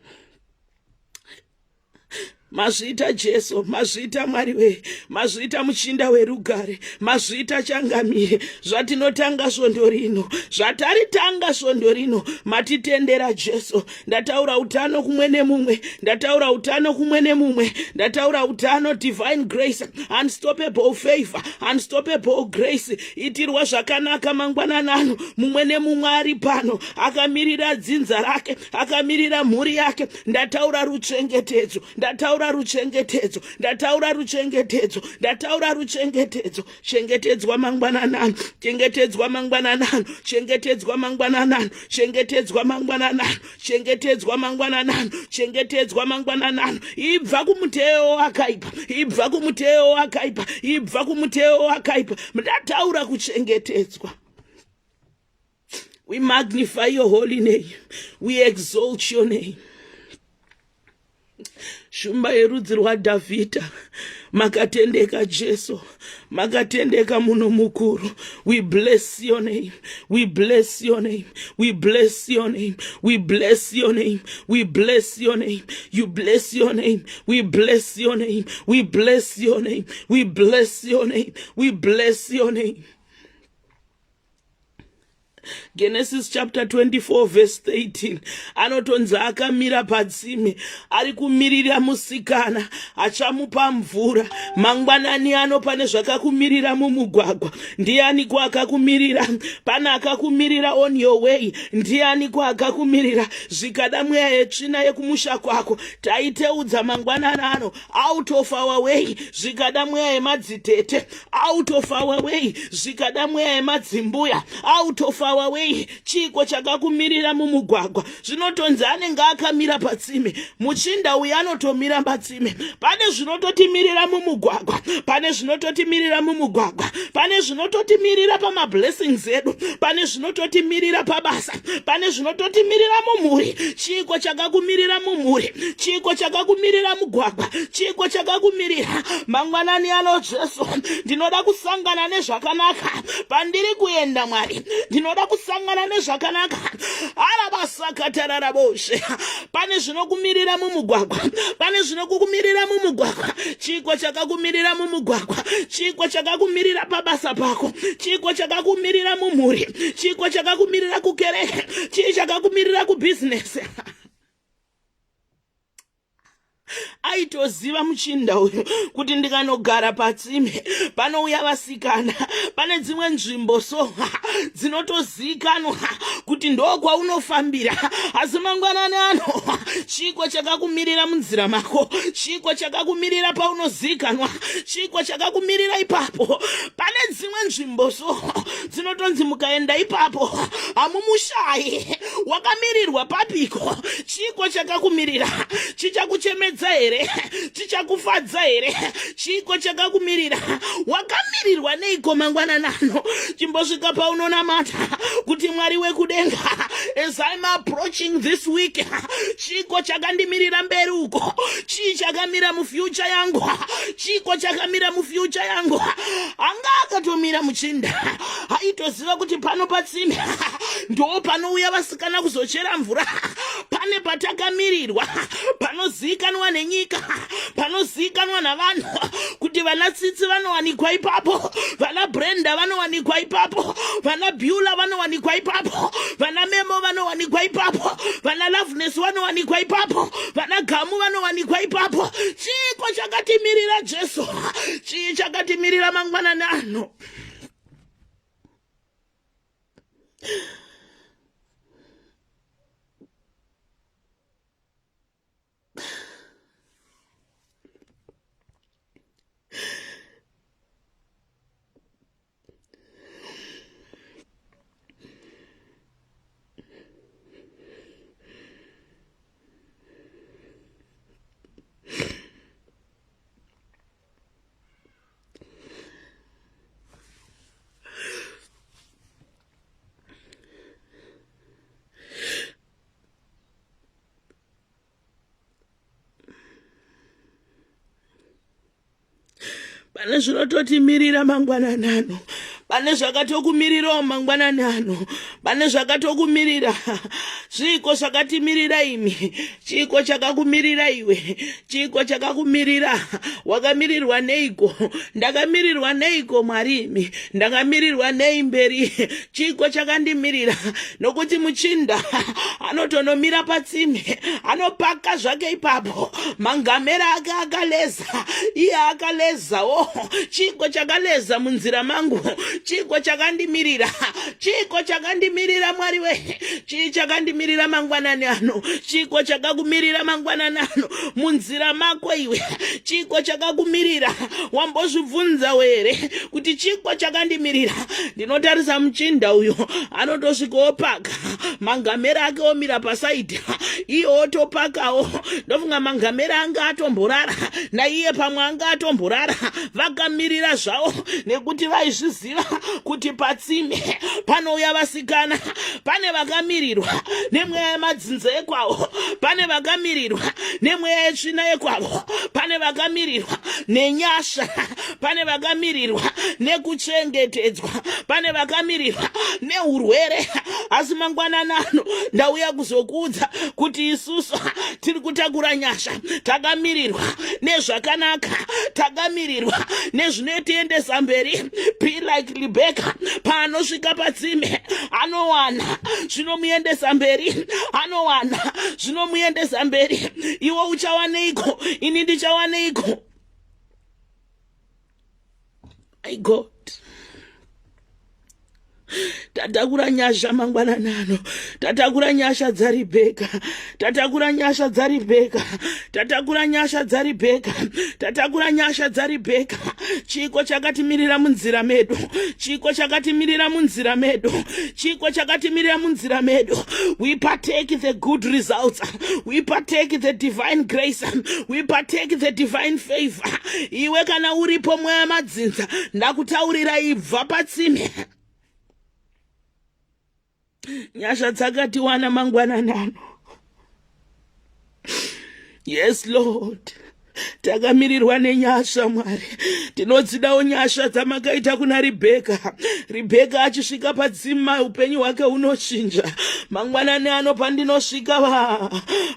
Mazviita Jesu, mazviita Mwari wee, mazviita muchinda werugare, mazviita changamire. Zvatinotanga svondo rino, zvataritanga svondo rino, matitendera Jesu. Ndataura utano kumwe nemumwe, ndataura utano kumwe nemumwe, ndataura utano, divine grace, unstoppable favor, unstoppable grace. Itirwa zvakanaka mangwananano mumwe nemumwe ari pano akamirira dzinza rake, akamirira mhuri yake. Ndataura ruchengetedzo, ndataura. Ndataura ruchengetedzo, ndataura ruchengetedzo, ndataura ruchengetedzo. Chengetedzwa mangwananano, chengetedzwa mangwananano, chengetedzwa mangwananano, chengetedzwa mangwananano, chengetedzwa mangwananano, chengetedzwa mangwananano. Ibva kumuteyo wakaipa, ibva kumuteyo wakaipa, ibva kumuteyo wakaipa. Ndataura kuchengetedzwa. We magnify your holy name. We exalt your name. Shumba yerudzi rwaDhavhidha, makatendeka Jesu, makatendeka muno mukuru. We bless your name, we bless your name, we bless your name, we bless your name, we bless your name, you bless your name, we bless your name, we bless your name, we bless your name, we bless your name. Genesis chapter 24 verse 13 anotonzi akamira patsime ari kumirira musikana achamupa mvura. Mangwanani ano pane zvakakumirira mumugwagwa. Ndiani ko akakumirira? Pane akakumirira on your way. Ndiani ko akakumirira? Zvikada mweya yetsvina yekumusha kwako taiteudza mangwanani ano out of our way. Zvikada mweya yemadzitete out of our way. Zvikada mweya yemadzimbuya out of our way. Chiiko chakakumirira mumugwagwa? Zvinotonzi anenge akamira patsime. Muchinda uyu anotomira patsime. Pane zvinototimirira mumugwagwa, pane zvinototimirira mumugwagwa, pane zvinototimirira pamablessings edu, pane zvinototimirira pabasa, pane zvinototimirira mumhuri. Chiiko chakakumirira mumhuri? Chiiko chakakumirira mugwagwa? Chiiko chakakumirira mangwanani ano? Jesu, ndinoda kusangana nezvakanaka pandiri kuenda. Mwari, ndinoda kusangana nezvakanaka. Arabasakatararaboshe. Pane zvinokumirira mumugwagwa, pane zvinokukumirira mumugwagwa. Chiiko chakakumirira mumugwagwa? Chiiko chakakumirira pabasa pako? Chiiko chakakumirira mumhuri? Chiiko chakakumirira kukereke? Chii chakakumirira kubhizinesi? Aitoziva muchinda uyu kuti ndikanogara patsime panouya vasikana. Pane dzimwe nzvimbo so dzinotozikanwa kuti ndokwaunofambira. Asi mangwanani ano, chiiko chakakumirira munzira mako? Chiiko chakakumirira paunozikanwa? Chiiko chakakumirira ipapo? Pane dzimwe nzvimbo so dzinotonzi mukaenda ipapo hamumushayi. Wakamirirwa papiko? Chiiko chakakumirira? Chichakuchemedza here? Chichakufadza here? Chiiko chakakumirira? Wakamirirwa neiko mangwananano? Chimbosvika paunonamata kuti Mwari wekudenga, as I'm approaching this week, chiiko chakandimirira mberi uko? Chii chakamira mufuture yangu? Chiiko chakamira mufuture yangu? Anga akatomira muchinda, aitoziva kuti pano patsime ndo panouya vasikana kuzochera mvura. Pane patakamirirwa panozivikanwa nenyika, panozivikanwa navanhu kuti vana Tsitsi vanowanikwa ipapo, vana Brenda vanowanikwa ipapo, vana Bula vanowanikwa ipapo, vana Memo vanowanikwa ipapo, vana Loveness vanowanikwa ipapo, vana Gamu vanowanikwa ipapo. Chiiko chakatimirira Jesu? Chii chakatimirira mangwanani ano? Pane zvinototimirira mangwanani ano, pane zvakatokumirirawo mangwanani ano, pane zvakatokumirira. Zviiko zvakatimirira imi? Chiiko chakakumirira iwe? Chiiko chakakumirira? Wakamirirwa neiko? Ndakamirirwa neiko Mwari imi? Ndakamirirwa nei mberi? Chiiko chakandimirira? Nokuti muchinda anotonomira patsime, anopaka zvake ipapo, mangamera ake akaleza, iye akalezawo. Chiiko chakaleza munzira mangu? Chiiko chakandimirira? Chiiko chakandimirira Mwari we? Chii chakandimirira? chakakumirira mangwanani ano? Chiko chakakumirira mangwanani ano munzira mako iwe? Chiko chakakumirira? Wambozvibvunzawo here kuti chiko chakandimirira? Ndinotarisa muchinda uyo anotosvika opaka mangamera ake omira pasaidi, iye otopakawo. Ndofunga mangamera anga atomborara naiye pamwe anga atomborara, vakamirira zvavo nekuti vaizviziva kuti patsime panouya vasikana. Pane vakamirirwa nemweya yemadzinza ekwavo, pane vakamirirwa nemweya yetsvina yekwavo, pane vakamirirwa nenyasha, pane vakamirirwa nekuchengetedzwa, pane vakamirirwa neurwere. Asi mangwanani ano ndauya kuzokuudza kuti isusu tiri kutakura nyasha, takamirirwa nezvakanaka, takamirirwa nezvinotiendesa mberi. Be like Rebecca, paanosvika patsime anowana zvinomuendesa mberi, anowana zvinomuendesa mberi. Iwe uchawaneiko? Ini ndichawaneiko? My God, tatakura nyasha mangwanani ano, tatakura nyasha dzaRibheka, tatakura nyasha dzaRibheka, tatakura nyasha dzaRibheka, tatakura nyasha dzaRibheka. Chiko chakatimirira munzira medu? Chiko chakatimirira munzira medu? Chiko chakatimirira munzira medu? We partake the good results, we partake the divine grace, we partake the divine favor. Iwe kana uripo mweya madzinza, ndakutaurira, ibva patsime. Nyasha dzakatiwana mangwanani ano. Yes Lord, takamirirwa nenyasha. Mwari, tinodzidawo nyasha dzamakaita kuna Ribheka. Ribheka achisvika padzima, upenyu hwake hunochinja. Mangwanani ano pandinosvika va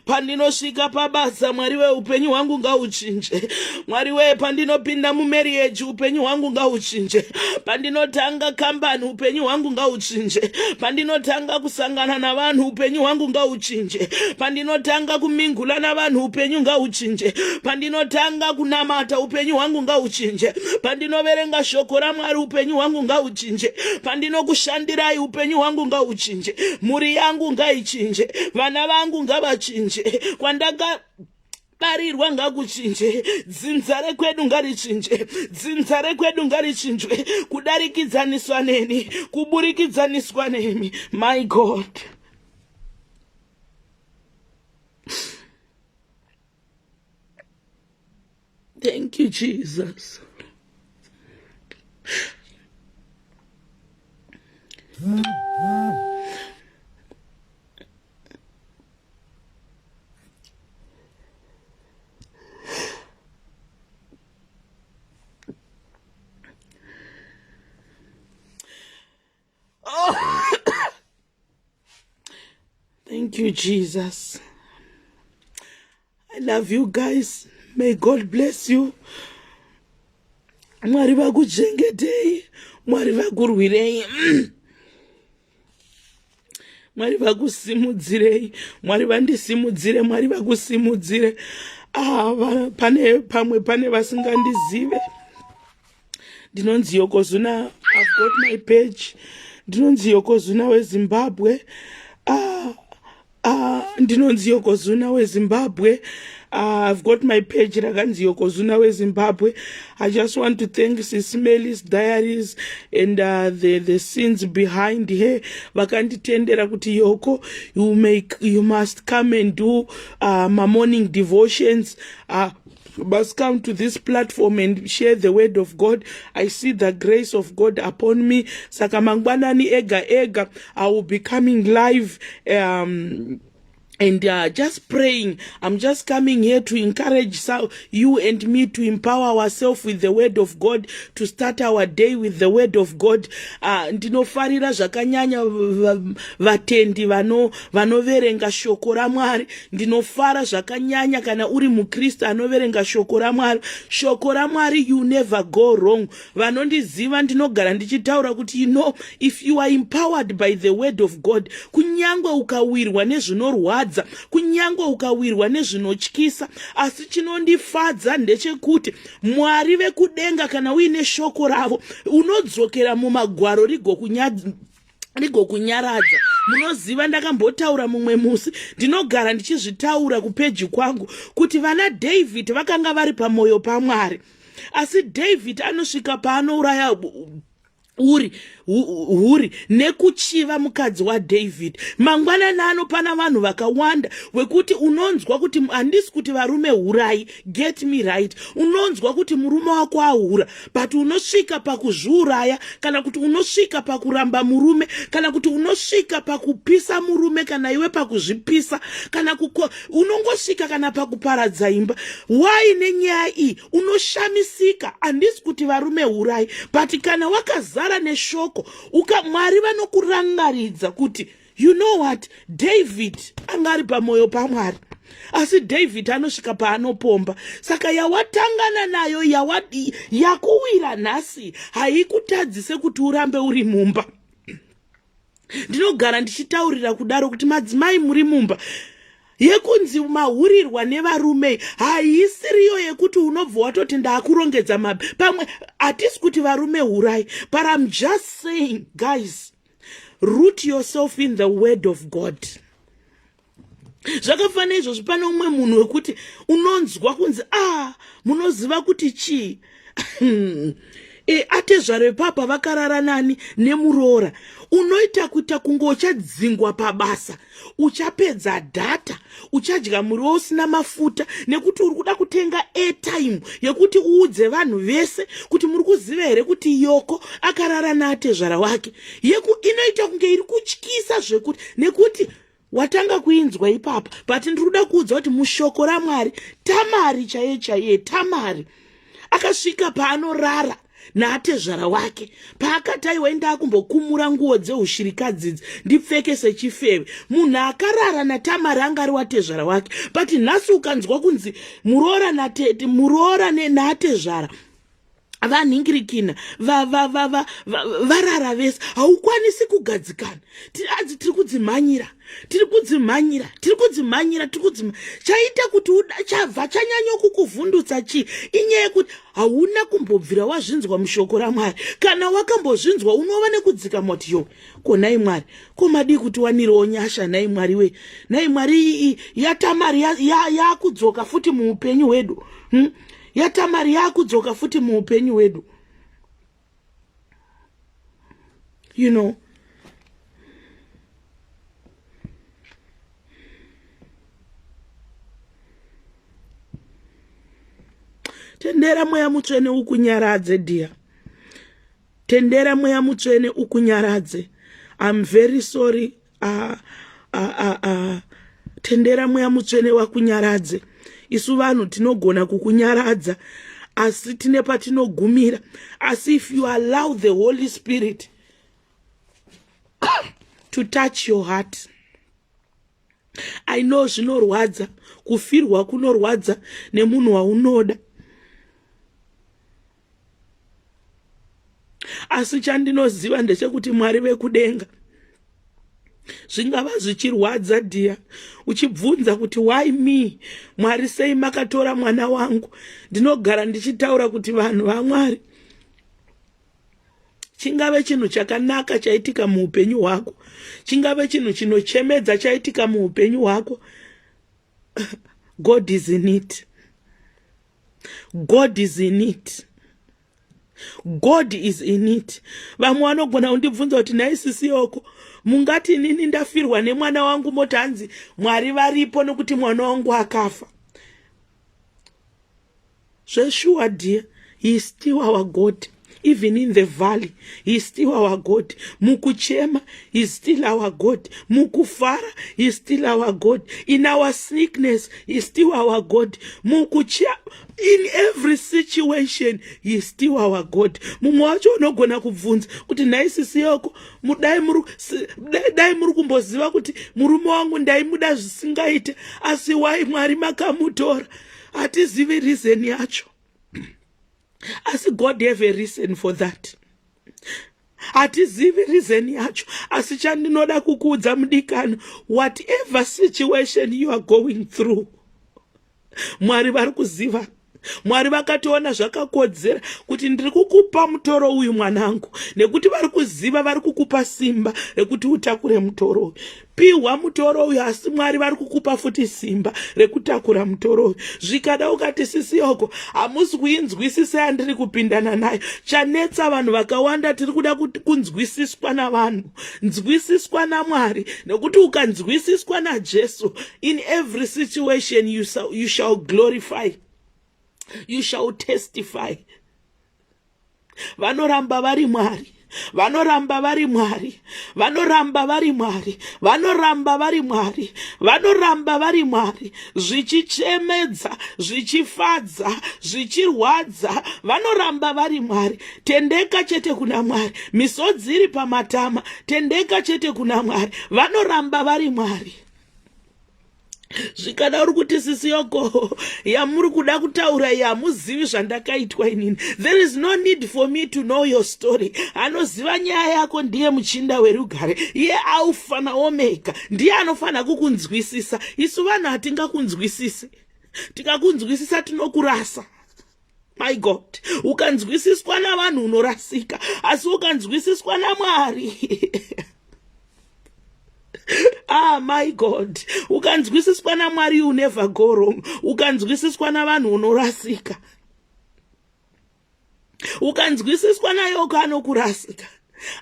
pandinosvika pabasa, Mwari wee, upenyu hwangu ngauchinje. Mwari wee, pandinopinda mumarriage, upenyu hwangu ngauchinje. Pandinotanga kambani, upenyu hwangu ngauchinje. Pandinotanga kusangana navanhu, upenyu hwangu ngauchinje. Pandinotanga kumingula navanhu, upenyu ngauchinje. Pandinotanga kunamata, upenyu hwangu ngauchinje. Pandinoverenga shoko raMwari, upenyu hwangu ngauchinje. Pandinokushandirai, upenyu hwangu ngauchinje. Mhuri yangu ngaichinje, vana vangu ngavachinje, kwandaka barirwa ngakuchinje, dzinza rekwedu ngarichinje, dzinza rekwedu ngarichinjwe kudarikidzaniswa neni, kuburikidzaniswa nemi. My God, thank you Jesus. Oh. Thank you, Jesus. I love you guys. May God bless you. Mwari vakuchengetei, Mwari vakurwirei. Mwari vakusimudzirei, Mwari vandisimudzire, Mwari vakusimudzire. Ah, pane pamwe pane vasingandizive. Ndinonzi Yokozuna, I've got my page. Ndinonzi Yokozuna weZimbabwe. Ah, ah, ndinonzi Yokozuna weZimbabwe. I've got my page rakanzi Yokozuna weZimbabwe. I just want to thank Sis Melis Diaries and the scenes behind her. Vakanditendera kuti Yoko, you must come and do my morning devotions. Must come to this platform and share the word of God. I see the grace of God upon me. Saka mangwanani ega ega, I will be coming live and just praying. I'm just coming here to encourage you and me to empower ourselves with the word of God, to start our day with the word of God. Ndinofarira zvakanyanya vatendi vanoverenga shoko raMwari. Ndinofara zvakanyanya kana uri muKristu anoverenga shoko raMwari. Shoko raMwari, you never go wrong. Vanondiziva, ndinogara ndichitaura kuti if you are empowered by the word of God, kunyange ukawirwa nezvinorwadza, kunyange ukawirwa nezvinotyisa, asi chinondifadza ndechekuti Mwari vekudenga, kana uine shoko ravo, unodzokera mumagwaro rigokunya Rigokunyaradza. Munoziva, ndakambotaura mumwe musi, ndinogara ndichizvitaura kupeji kwangu kuti vana David vakanga vari pamwoyo paMwari, asi David anosvika paanouraya uri huri nekuchiva mukadzi waDavid. Mangwanani ano pana vanhu vakawanda wekuti unonzwa kuti, handisi kuti varume hurai, get me right, unonzwa kuti murume wako ahura, but unosvika pakuzviuraya, kana kuti unosvika pakuramba murume, kana kuti unosvika pakupisa murume, kana iwe pakuzvipisa, kana kuko, unongosvika kana pakuparadza imba. Why? Nenyaya iyi unoshamisika. Handisi kuti varume hurai, but kana wakazara neshoko uka Mwari vanokurangaridza kuti, you know what, David anga ari pamwoyo paMwari, asi David anosvika paanopomba. Saka yawatangana nayo, yakuwira nhasi, haikutadzise kuti urambe uri mumba. Ndinogara ndichitaurira kudaro kuti madzimai muri mumba, yekunzi mahurirwa nevarume haisiriyo yekuti unobva watoti ndaakurongedza mabi. Pamwe hatisi kuti varume hurai, but I'm just saying, guys, root yourself in the word of God. Zvakafanira izvozvi, pane umwe munhu wekuti unonzwa kunzi, ah, munoziva kuti chii, atezvare papa vakarara nani? Nemuroora. Unoita kuita kunge uchadzingwa pabasa, uchapedza data, uchadya muriwo usina mafuta, nekuti uri kuda kutenga airtime yekuti uudze vanhu vese kuti, muri kuziva here kuti Yoko akarara naatezvara wake? Yeku inoita kunge iri kutyisa zvekuti, nekuti watanga kuinzwa ipapa. But ndiri kuda kuudza kuti mushoko raMwari, Tamari chaiye chaiye, Tamari akasvika paanorara naatezvara wake, paakati, aiwa, indaa kumbokumura nguo dzeushirikadzidzi ndipfeke sechifeve. Munhu akarara naTamari anga ari watezvara wake. But nhasi ukanzwa kunzi muroora natete, muroora naatezvara vanhingirikina, varara vese, haukwanisi kugadzikana. Adzi tiri kudzimhanyira, tiri kudzimhanyira, tiri kudzimhanyira, tiri kudzima. Chaita kuti chabva chanyanya kukuvhundutsa chii? Inyaya yekuti hauna kumbobvira wazvinzwa mushoko raMwari. Kana wakambozvinzwa, unova nekudzika moti, yo, ko nhai Mwari, ko madii kuti wanirewo nyasha? Nhai Mwari we, nhai Mwari, yaTamari yakudzoka futi muupenyu hwedu? YaTamari yakudzoka futi muupenyu hwedu. Tendera Mweya Mutsvene ukunyaradze, dear. Tendera Mweya Mutsvene ukunyaradze. I'm very sorry. Tendera Mweya Mutsvene wakunyaradze. Isu vanhu tinogona kukunyaradza, asi tine patinogumira. Asi if you allow the Holy Spirit to touch your heart, I know zvinorwadza, kufirwa kunorwadza nemunhu waunoda, asi chandinoziva ndechekuti Mwari vekudenga, zvingava zvichirwadza, dear, uchibvunza kuti, why me, Mwari? Sei makatora mwana wangu? Ndinogara ndichitaura kuti vanhu vaMwari, chingave chinhu chakanaka chaitika muupenyu hwako, chingave chinhu chinochemedza chaitika muupenyu hwako, God is in it. God is in it. God is in it. Vamwe vanogona kundibvunza kuti, nhai sisi Yoko, mungati inini ndafirwa nemwana wangu, moti hanzi Mwari varipo nekuti mwana wangu akafa? Zveshuwa, dear, he is still our God. Even in the valley, he is still our God. Mukuchema, he is still our God. Mukufara, he is still our God. In our sickness, he is still our God. Mukucha, in every situation, he is still our God. Mumwe wacho unogona kubvunza kuti, nhai sisi Yoko, dai muri kumboziva kuti murume wangu ndaimuda zvisingaite, asi why Mwari makamutora? Hatizivi reason yacho, asi God have a reason for that. Hatizivi reason yacho, asi chandinoda kukuudza, mudikano, whatever situation you are going through, Mwari vari kuziva. Mwari vakatoona zvakakodzera kuti ndiri kukupa mutoro uyu mwanangu, nekuti vari kuziva vari kukupa simba rekuti utakure mutoro uyu. Pihwa mutoro uyu, asi Mwari vari kukupa futi simba rekutakura mutoro uyu. Zvikada ukati sisiyoko, hamusi kuinzwisisa yandiri kupindana nayo. Chanetsa vanhu vakawanda, tiri kuda kunzwisiswa navanhu. Nzwisiswa naMwari, nekuti ukanzwisiswa naJesu, in every situation you, you shall glorify, you shall testify. Vanoramba vari Mwari, vanoramba vari Mwari, vanoramba vari Mwari, vanoramba vari Mwari, vanoramba vari Mwari. Zvichichemedza, zvichifadza, zvichirwadza, vanoramba vari Mwari. Tendeka chete kuna Mwari. Misodzi iri pamatama, tendeka chete kuna Mwari, vanoramba vari Mwari. Zvikada uri kuti sisi yoko yamuri kuda kutaura iyi hamuzivi zvandakaitwa inini. There is no need for me to know your story. Anoziva nyaya yako ndiye muchinda werugare, iye Alfa naOmega, ndiye anofanira kukunzwisisa. Isu vanhu hatingakunzwisisi, tikakunzwisisa tinokurasa. My God, ukanzwisiswa navanhu unorasika, asi ukanzwisiswa naMwari, ah my God, ukanzwisiswa naMwari you never go wrong. Ukanzwisiswa navanhu unorasika, ukanzwisiswa nayoko anokurasika,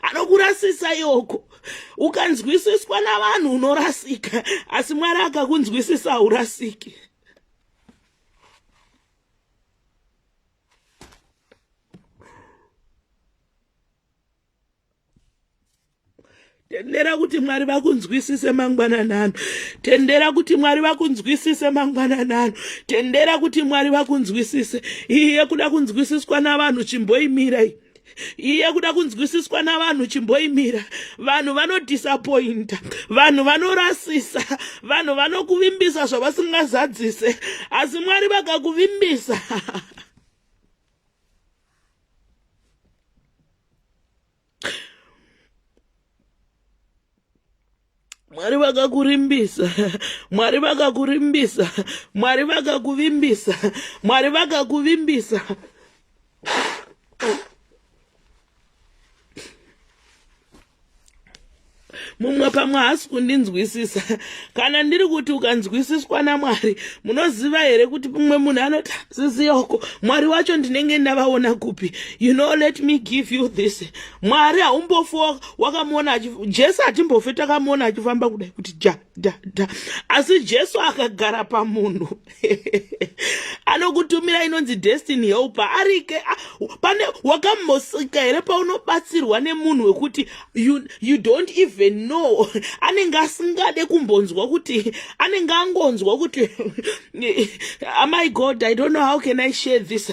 anokurasisa yoko. Ukanzwisiswa navanhu unorasika, asi Mwari akakunzwisisa haurasiki. Tendera kuti Mwari vakunzwisise mangwananano. Tendera kuti Mwari vakunzwisise mangwananano. Tendera kuti Mwari vakunzwisise. Iye kuda kunzwisiswa navanhu chimboimira iyi. Iye kuda kunzwisiswa navanhu chimboimira. Vanhu vanodhisapointa, vanhu vanorasisa, vanhu vanokuvimbisa zvavasingazadzise, asi Mwari vakakuvimbisa. Mwari vakakurimbisa, Mwari vakakurimbisa, Mwari vakakuvimbisa, Mwari vakakuvimbisa. Mumwe pamwe haasi kundinzwisisa kana ndiri kuti ukanzwisiswa naMwari. Munoziva here kuti mumwe munhu anoti, sisiyoko, Mwari wacho ndinenge ndavaona kupi? You know, let me give you this. Mwari haumbofi wakamuona. Jesu hatimbofi takamuona achifamba kudai kuti ja da da, asi Jesu akagara pamunhu anokutumira inonzi destiny helper arike. Pane wakambosika here paunobatsirwa nemunhu wekuti you don't even know, anenge asingade kumbonzwa kuti anenge angonzwa kuti, my God, I don't know how can I share this.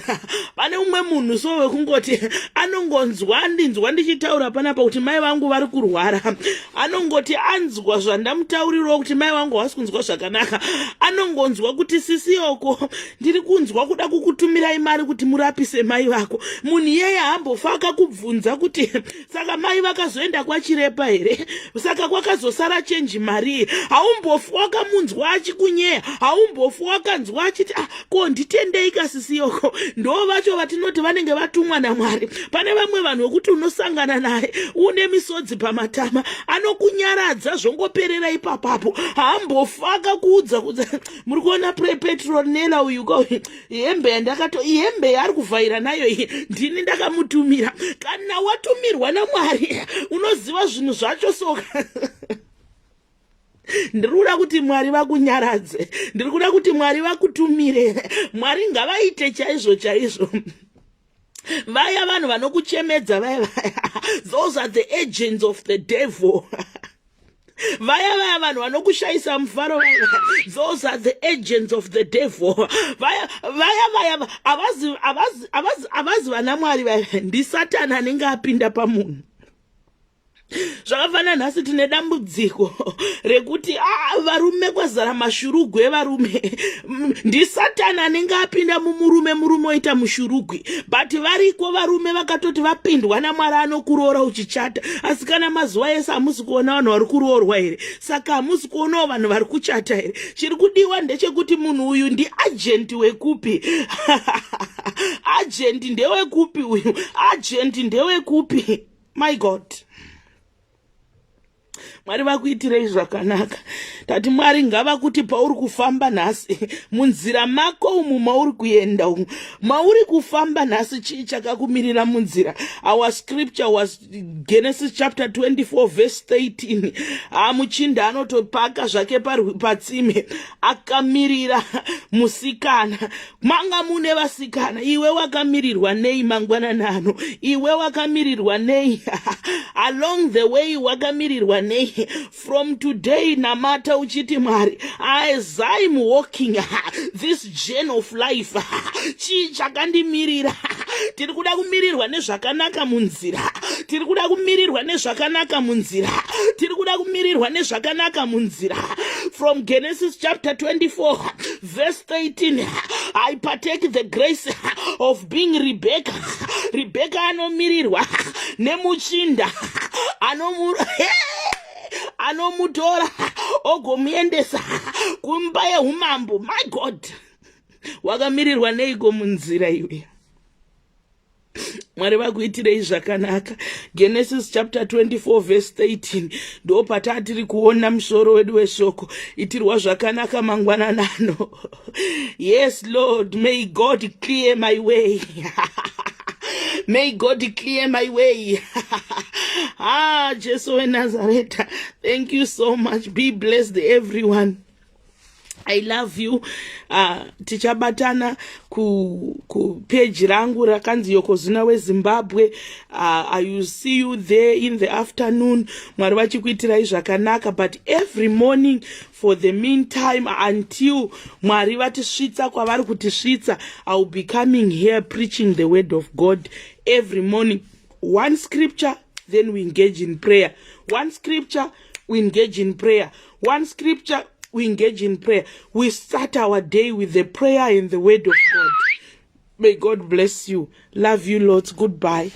Pane umwe munhu so wekungoti anongonzwa andinzwa ndichitaura panapa kuti mai vangu vari kurwara, anongoti anzwa zvandamutaurirawo kuti mai vangu havasi kunzwa zvakanaka, anongonzwa kuti sisiyoko, ndiri kunzwa kuda kukutumirai mari kuti murapise mai vako. Munhu iyeye haambofa akakubvunza kuti saka mai vakazoenda kwachirepa here, saka kwakazosara chenji marii. Haumbofi wakamunzwa achikunyeya, haumbofi wakanzwa achiti, ah, ko nditendei kasisiyoko. Ndo vacho vatinoti vanenge vatumwa naMwari. Pane vamwe vanhu vekuti unosangana naye une misodzi pamatama, anokunyaradza zvongoperera ipapapo, haambofi akakuudza kudza. Muri kuona Petronela uyu ko, hembe yandakato, hembe yaari kuvhaira nayo iyi, ndini ndakamutumira. Kana watumirwa naMwari unoziva zvinhu zvacho. Soka ndiri kuda kuti Mwari vakunyaradze, ndiri kuda kuti Mwari vakutumire. Mwari ngavaite chaizvo chaizvo. Vaya vanhu vanokuchemedza vaya vaya, those are the agents of the devil. Vaya vaya vanhu vanokushayisa mufaro vaya, those are the agents of the devil. Vaya vaya vaya havazi vana Mwari vaya, ndisatani anenge apinda pamunhu. Zvakafanana nhasi tine dambudziko rekuti ah, varume kwazara mashurugwi evarume. Ndisatani anenge apinda mumurume, murume oita mushurugwi. But variko varume vakatoti vapindwa naMwari, anokuroora uchichata. Asi kana mazuva ese hamusi kuona vanhu vari kuroorwa here? Saka hamusi kuonawo vanhu vari kuchata here? Chiri kudiwa ndechekuti munhu uyu ndiagent wekupi? Agent ndewekupi uyu? Agent ndewekupi? My God, Mwari vakuitirei zvakanaka. Tati Mwari ngavakuti pauri kufamba nhasi munzira mako umu, mauri kuenda umu, mauri kufamba nhasi, chii chakakumirira munzira? Our scripture was Genesis chapter 24 verse 13. Hamuchinda anotopaka zvake patsime akamirira musikana. Manga mune vasikana. Iwe wakamirirwa nei mangwananano? Iwe wakamirirwa nei along the way? Wakamirirwa nei from today? Namata uchiti, "Mwari, as I'm walking this journey of life, chii chakandimirira?" Tiri kuda kumirirwa nezvakanaka munzira. Tiri kuda kumirirwa nezvakanaka munzira. Tiri kuda kumirirwa nezvakanaka munzira. From Genesis chapter 24 verse 13, I partake the grace of being Rebecca. Rebecca anomirirwa nemuchinda anomutora ogomuendesa kumba yeumambo. My God, wakamirirwa neiko munzira iwe? Mwari vakuitirei zvakanaka. Genesis chapter 24 verse 13 ndo patatiri kuona musoro wedu weshoko. Itirwa zvakanaka mangwananano. Yes Lord, may God clear my way. May God clear my way. Ah, Jesu weNazareta, thank you so much. Be blessed, everyone. I love you. Tichabatana kupeji rangu rakanzi Yokozuna weZimbabwe. I will see you there in the afternoon. Mwari vachikuitirai zvakanaka. But every morning for the meantime, until Mwari vatisvitsa kwavari kutisvitsa, I will be coming here preaching the word of God every morning. One scripture, then we engage in prayer. One scripture, we engage in prayer. One scripture, we engage in prayer. We start our day with the prayer and the word of God. May God bless you. Love you lots. Goodbye.